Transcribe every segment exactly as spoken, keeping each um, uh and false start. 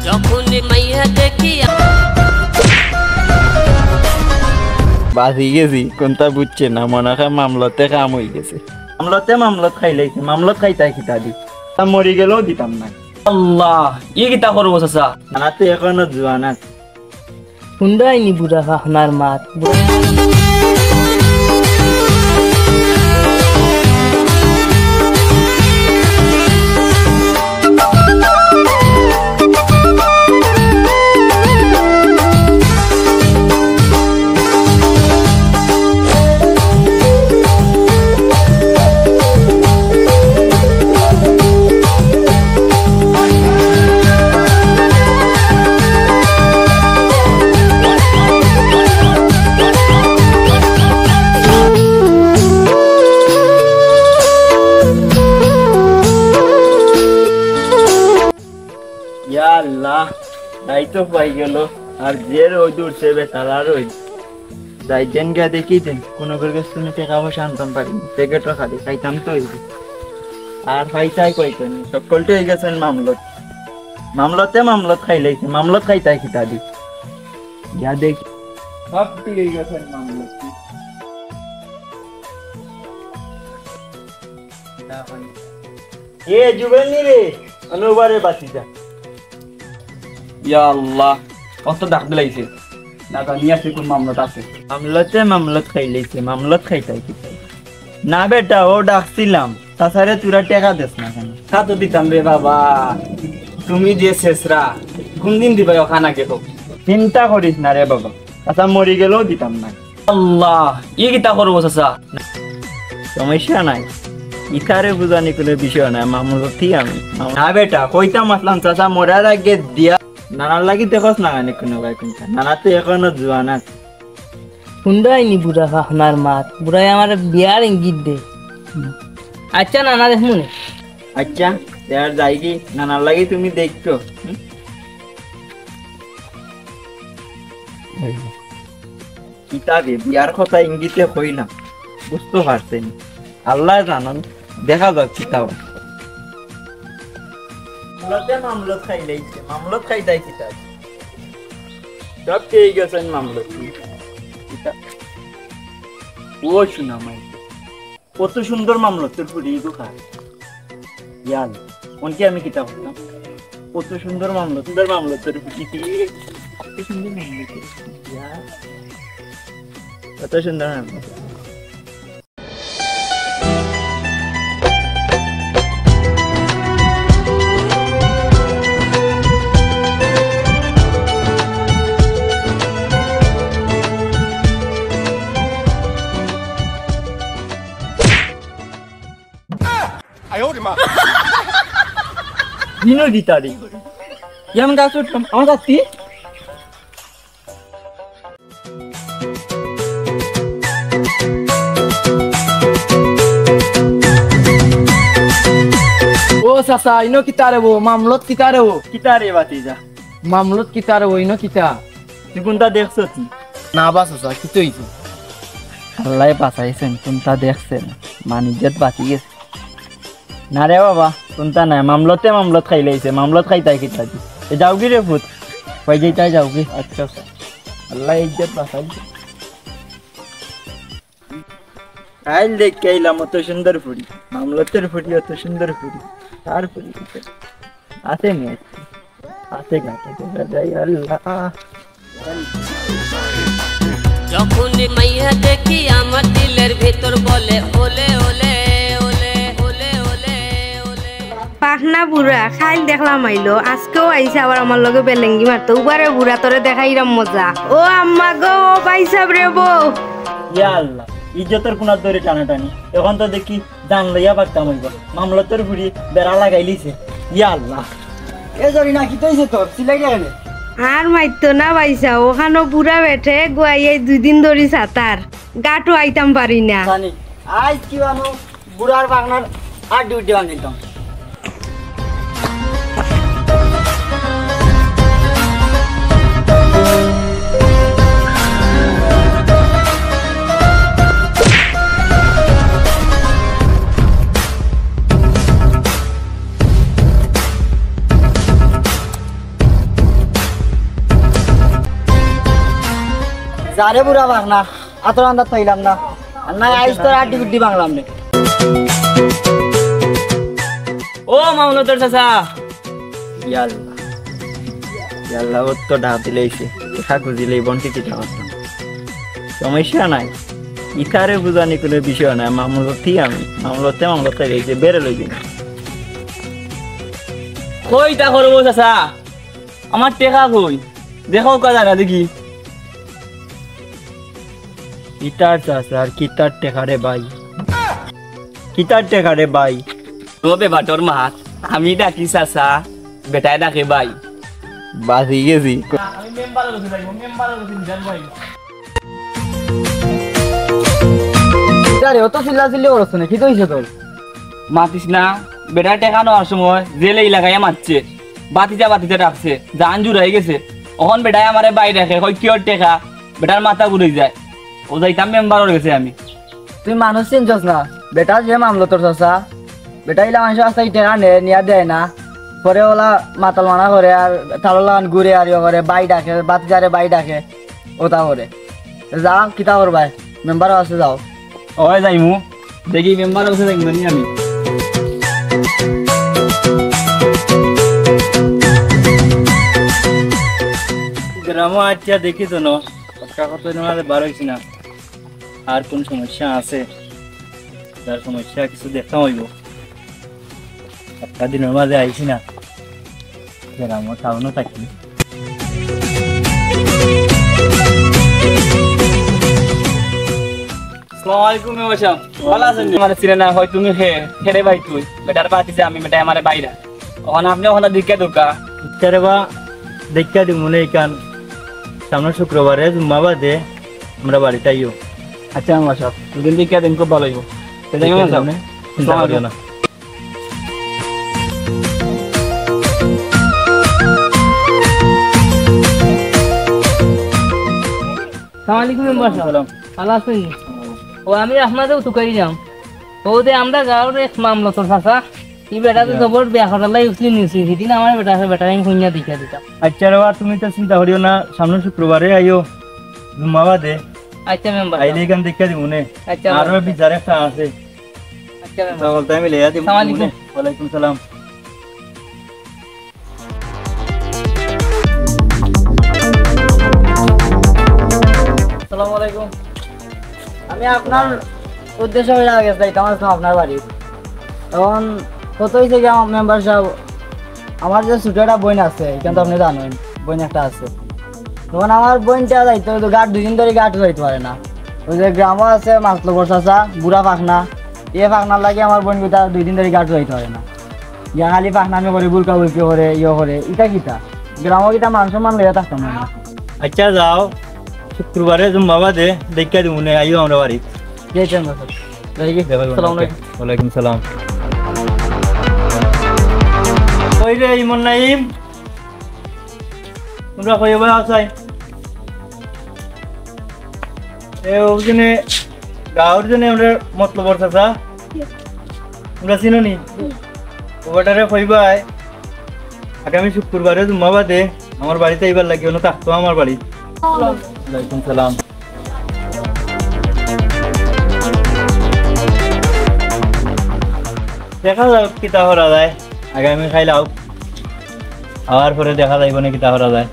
যখনই মাইয়া দেখি বাঁচি গেছি, কুনতা বুঝছে না, মনে হয় মামলতে কাম অই গেছে। মামলতে মামলত খাইলাইছে, মামলত খাইতায় কিতা দি? তা মরি গেলেও দিতাম না। আল্লাহ, ই কিতা করবো চাচা? নানা তো এখনো জুয়ান আছে। হুনরায়নি বুড়া ফাখনার মাত। ইয়া আল্লাহ, রাইত তো পাই গেল, আর যে রইদ উঠছে বেতালা রইদ। যাই দেন গিয়া দেখি দেন, কুনুগর গেছ থনে টেকা পয়সা আনতাম পারি নি, পকেটো খালি, খাইতাম তো অইবো। আর পাইতায় কই কই নি, সকলতে অই গেছইন মামলত। মামলতে মামলত খাইলাইছে, মামলত খাইতায় কিতা দি? গিয়া দেখি। সব ঠিক অই গেছইন মামলত। এ জুবেল নি রে, অনুবারে বাঁচি যা। ইয়া আল্লাহ, অত ডাক দিলাইছে। না জানি আছে কুন মামলত আছে। মামলতে মামলত খাইলাইছে, মামলত খাইতায় কিতা? না বেটা, অউ ডাকছিলাম। চাচারে তোরা টেকা দেস না কেনে? তা তো দিতাম রে বাবা। তুমি যে শেষরা, কুনদিন দিবায় অখান আগে কও। চিন্তা করিস না রে বাবা, চাচা মরি গেলেও দিতাম না। আল্লাহ, ই কিতা করবো চাচা? সমস্যা নাই, ইতারে বুঝানি কুনু বিষয় নায়, মামলতি আমি। না বেটা, কইতাম আছলাম চাচা মরার আগে দিয়া। নানার লাগি দেখোস না কেনে কুনু ভাই কুনটা? নানা তো এখনো জুয়ান আছে। হুনরায়নি বুড়া ফাখনার মাত, বুড়ায় আমারে বিয়ার ইঙ্গিত দে। আচ্ছা নানা, দেখমুনে। আচ্ছা, তে আর যাইগি, নানার লাগি তুমি দেখো। হুম? কিতা রে, বিয়ার কথা ইঙ্গিতে কইলাম, বুঝতো পারছে নি। আল্লায় জানইন, দেখা যাউক কিতা অয়। মামলতে মামলত খাইলাইছে, মামলত খাইতায় কিতা? সব পেয়ে গেছইন মামলত। কিতা? ও সোনা মাই। কত সুন্দর মামলতর ফুড়ি গো কার। ইয়াল, অনকে আমি কিতা করতাম? কত সুন্দর মামলত, সুন্দর মামলতর ফুড়ি। কত সুন্দর মামলতর ফুড়ি। ইয়াল। কত সুন্দর মামলত। দিনও দিতারি। ইয়াম গাছ উঠতাম, আমার গাছ কি? ও চাচা, ইনো কিতা রে বো? মামলত কিতা রে বো? কিতা রে ভাতিজা? মামলত কিতা রে বো? ইনো কিতা? তুই কুনটা দেখছস তুই? না বা চাচা, কিতা অইছে? আল্লায় বাঁচাইছইন, কুনটা দেখছইন? মান ইজ্জত বাঁচি গেছে। না রে বাবা, কুনটা নায়, মামলতে মামলত খাইলাইছে, মামলত খাইতায় কিতা দি? এ যাওগি রে ফুত, কই যাইতায় যাওগি। আচ্ছা, আচ্ছা। আল্লায় ইজ্জত বাঁচাইছে। কাইল দেখিয়া আইলাম অত সুন্দর ফুড়ি, মামলতর ফুড়ি অত সুন্দর ফুড়ি, তার ফুড়ি আছে নি আজকে? আছে না, আছে না, যাই আল্লাহ। যখনই মাইয়া দেখি আমার দিলের ভিতর বলে, ওলে, ওলে, ওলে, ওলে, ওলে, ওলে। পাখনা বুড়া, কাইল দেখলাম আইলো, আজকেও আইছে আবার আমার লগে বেলেঙ্গি মারতো। উবারে বুড়া, তোরে দেখাইরাম মজা। ও আম্মা গো, ও ভাইসাব রে বো। ইয়া আল্লাহ, ইজ্জতর কুনাত ধরি টানাটানি। এখন তো দেখি জান লইয়া বাদ কাম অইবো। মামলতর ফুড়ি বেড়া লাগাইলিছে। ইয়া আল্লাহ। এ জরিনা, কিতা অইছে তোর? চিল্লাইরে কেনে? আর মাইতো না ভাইসাব, অখানো বুড়া বেটায় গুয়াইয়া দুই দিন ধরি সাতার। গাটো আইতাম পারি না। জানি, আইজ কিবা নু বুড়ার পাখনার আড্ডি উড্ডি ভাঙিতাম। যারে বুড়া ভাগনা, আতর আন্দাজ পাইলাম না। আর নাই আইস তোর আড্ডি গুড্ডি ভাঙলাম নে। ও মামলতর চাচা। ইয়াল্লা, ইয়াল্লা, ওর তো ডাক দিলে এসে। দেখা খুঁজিলে বন্টি কিতা মারতাম। সমস্যা নাই, ইতারে বুঝানি কোনো বিষয় নাই। মামলতি আমি, মামলতে মামলতে রয়েছে, বেড়ে লই দিন। কই তা করবো চাচা? আমার টেকা কই? দেখাও কা জানা দেখি। কিতার চাচা আর কিতার টেকা রে ভাই? কিতার টেকা রে ভাই? ও বেবাটর মাত, আমি ডাকি চাচা, বেটায় ডাকে ভাই। বাঁচি গেছি। আমি মেম্বার গেছি ভাই, মেম্বার গেছি জান ভাই। কিতা রে, অত চিল্লা চিল্লি করছ না, কিতা অইছে তোর? মাতিস না, বেটার টেকা নেওয়ার সময় জেলে লাগাইয়া মারছে, বাতিজা বাতিজা ডাকছে, জান জুড়াই গেছে। অখন বেটায় আমারে ভাই ডাকে, কই কিয়র টেকা, বেটার মাথা ঘুরে যায়। ও যাইতাম মেম্বারর গেছে আমি। তুই মানুষ চিনছস না, বেটা যে মামলতর চাচা, বেটা ইলা মানুষর কাছ থাকি টেকা নে, নিয়া দেয় না, পরে ওলা মাতাল মানা করে আর তালো লাগান ঘুরে আর ইয়ে করে, ভাই ডাকে, বাতিজারে ভাই ডাকে, ওটা করে। যা, কিতা করবায়? মেম্বার আছে, যাও। ওই যাইমু, দেখি মেম্বার আছে, যাইমু নি আমি। গ্রামো আচ্ছা দেখি তো ন, কথা কত দিন মাঝে বার হইছি না, আর কোন সমস্যা আছে? যার সমস্যা কিছু দেখতাম হইব। একটা দিনের মাঝে আইছি না, গ্রামো টাউনও থাকি। আসসালামু আলাইকুম মেম্বার সাহেব, ভালা আছইন নি? আমারে চিনে না, কয় তুমি কে, কে রে ভাই তুই? বেটার বাতিজা আমি, বেটায় আমারে ভাই ডাকে। অখন আপনে অখন দেখিয়া দেউক্কা। আচ্ছা রে বা, দেখিয়া দিমু নে ইখান। সামনে শুক্রবারে জুম্মা বাদে আমরার বাড়িত আইও। আচ্ছা মেম্বার সাহেব, দুদিন দেখিয়া দিন, খুব ভালা অইব। তে যাই মেম্বার সাহেব। চিন্তা করিও না। আসসালামু আলাইকুম মেম্বার সাহেব। ভালা আছইন নি? ও আমি আপনারেউ তুকাই যাম। ও যে আমরার গাঁওর এক মামলতর চাচা, ই বেটা তো জবর বেয়া করার লাগি উছলি নিছি। হিদিন আমার বেটা আছে, বেটারে আমি কইন্যা দেখিয়া দিতাম। আচ্ছা রে বা, তুমি তো চিন্তা করিও না, সামনে শুক্রবারে আইও, জুম্মা বাদে। আচ্ছা মেম্বার সাহেব। আইলে ইখান দেখিয়া দিমু নে। আচ্ছা আরো মেম্বার সাহেব। বিচার একটা আছে। আচ্ছা মেম্বার। তা বলতে আমি লইয়া দিমু আসসালামু আলাইকুম। নে। ওয়ালাইকুম সালাম। আসসালামু আলাইকুম। আমি আপনার উদ্দেশ্য অইয়া গেছি, যাইতাম আজকে আপনার বাড়ি। এখন কথা অইছে কি, আমার মেম্বার সাহেব, আমার যে ছোট একটা বইন আছে, ইখান তো আপনে জানইন, বইন একটা আছে। এখন আমার বইনটা যাইতো অইতো, ঘাট দুই দিন ধরি ঘাট যাইতো পারে না। ওই যে গ্রামো আছে মাতলবর চাচা, বুড়া ফাকনা, এ ফাকনার লাগি আমার বইন কিতা দুই দিন ধরি ঘাট যাইতো পারে না। ইয়া খালি ফাকনামি করে, বুলকা বুলকি করে, ইয়ে করে, ইটা কিতা? গ্রামো কিতা মান সম্মান লইয়া থাকতাম না? আচ্ছা যাও, শুক্রবারে জুম্মা বাদে দেখিয়া দিমু নে, আইও আমরার বাড়ি। জি, জি, আমরা যাই কি? দেখো, আসসালামু আলাইকুম। ওয়ালাইকুম সালাম। কই রে ইমন নাইম? তোমরা কই বা আছাই? এ, ওখানে গাঁওর জন্য আমরা মতলবর চাচা। তোমরা চিনো নি? ও বেটারে কইবায়, আগামী শুক্রবারে জুম্মা বাদে আমার বাড়িত আইবার লাগি, অনো থাকতো আমার বাড়িত। ওয়ালাইকুম সালাম। দেখা যাউক কিতা করা যায়, আগামী কাইল আউক, আওয়ার পরে দেখা যাইব নে কিতা করা যায়।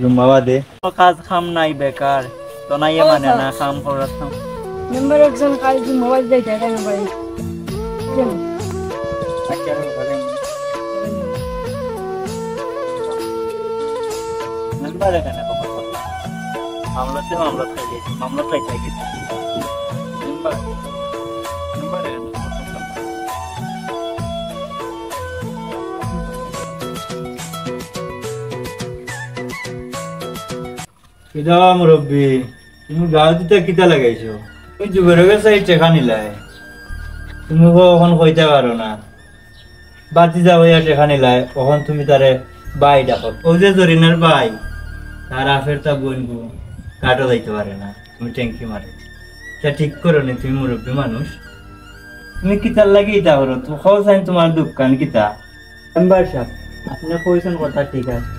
জুম্মা বাদে। কোনো কাজ কাম নাই, বেকার। তো নাই ও মানে স্যার। না, কাম করার কাম। মেম্বার একজন কাল যে মোবাইল দিয়ে যায়, তাই মোবাইল। কেন? আচ্ছা, আমি বলেন। মেম্বার এখানে কখন? মামলাতে মামলা খাই গেছে, মামলা খাই খাই গেছে। মেম্বার, মেম্বার এখানে কখন? কিতা মুরব্বি, তুমি গাঁও দিতা কিতা লাগাইছো? তুমি যুবরাজর গেছে এই টেকা নিলায়, তুমি কও অখন কইতা পারো না। বাতিজা অইয়া টেকা নিলায়, অখন তুমি তারে ভাই ডাকো। অউ যে জরিনার ভাই, তার আফের তা বইনগু কাটো যাইতো পারে না, তুমি ট্যাংকি মারে। ইতা ঠিক করো নি, তুমি মুরব্বি মানুষ। তুমি কিতার লাগি ইতা করো? তুমি কও চাইন তুমার দুখখান কিতা? মেম্বার সাব, আপনে কইছইন কথা ঠিক আছে।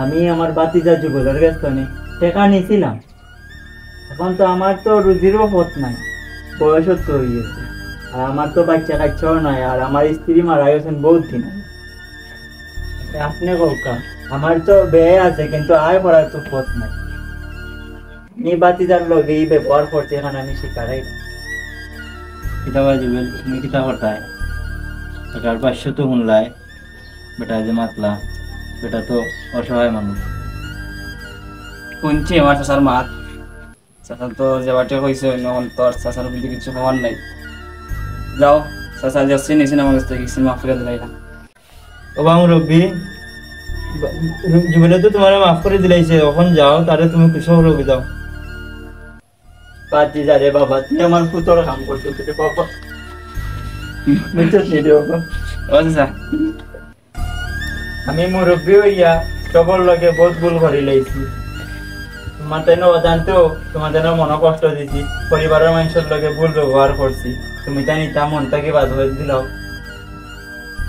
আমি আমার বাতিজা যুগলর গেছ থনে টেকা নিছিলাম। এখন তো আমার তো রুজিরও পথ নাই, বয়সও তো অই গেছে, আর আমার তো বাচ্চা কাচ্চাও নাই, আর আমার স্ত্রী মারা গেছইন বউত দিন আগে। আপনে কউক্কা, আমার তো ব্যয় আছে, কিন্তু আয় করার তো পথ নাই। নি ভাতিজার লগে ই ব্যবহার করছে, এখন আমি স্বীকার অইলাম। কিতা বা জুবেল, তুমি কিতা করতায়? বেটার ভাষ্য তো হুনলায়, বেটা যে মাতলা, বেটা তো অসহায় মানুষ। হুনছি আমার চাচার মাত, চাচা তো যে বাটে কইছে, অন্য তো আর চাচার প্রতি কিছু কওয়ার নাই। যাও, চাচা যে নিছেন আমার কাছ থাকি, মাফ করি দিলাইলাম। ও বা মুরব্বি, জুবেলে তো তুমারে মাফ করি দিলাইছে, এখন যাও, তারে তুমি খুশি করো, যাও। ভাতিজা রে বাবা, তুই আমার পুতর কাম করছস রে বাবা। বুঝছস নি রে বাবা? ও চাচা। আমি মুরব্বি অইয়া সবর লগে বউত ভুল করিলাইছি। তুমার তাইন অজান্তেও তুমার তাইনর মনো কষ্ট দিছি, পরিবারর মানষর লগে ভুল ব্যবহার করছি। তুমি তাইন ইতা মন থাকি বাদ করি দিলাও।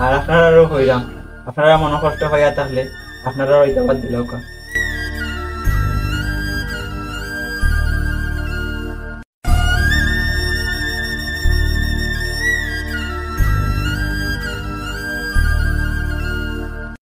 আর আপনারারেও কইরাম, আপনারা মনো কষ্ট পাইয়া থাকলে আপনারাও ইতা বাদ দিলাউক্কা।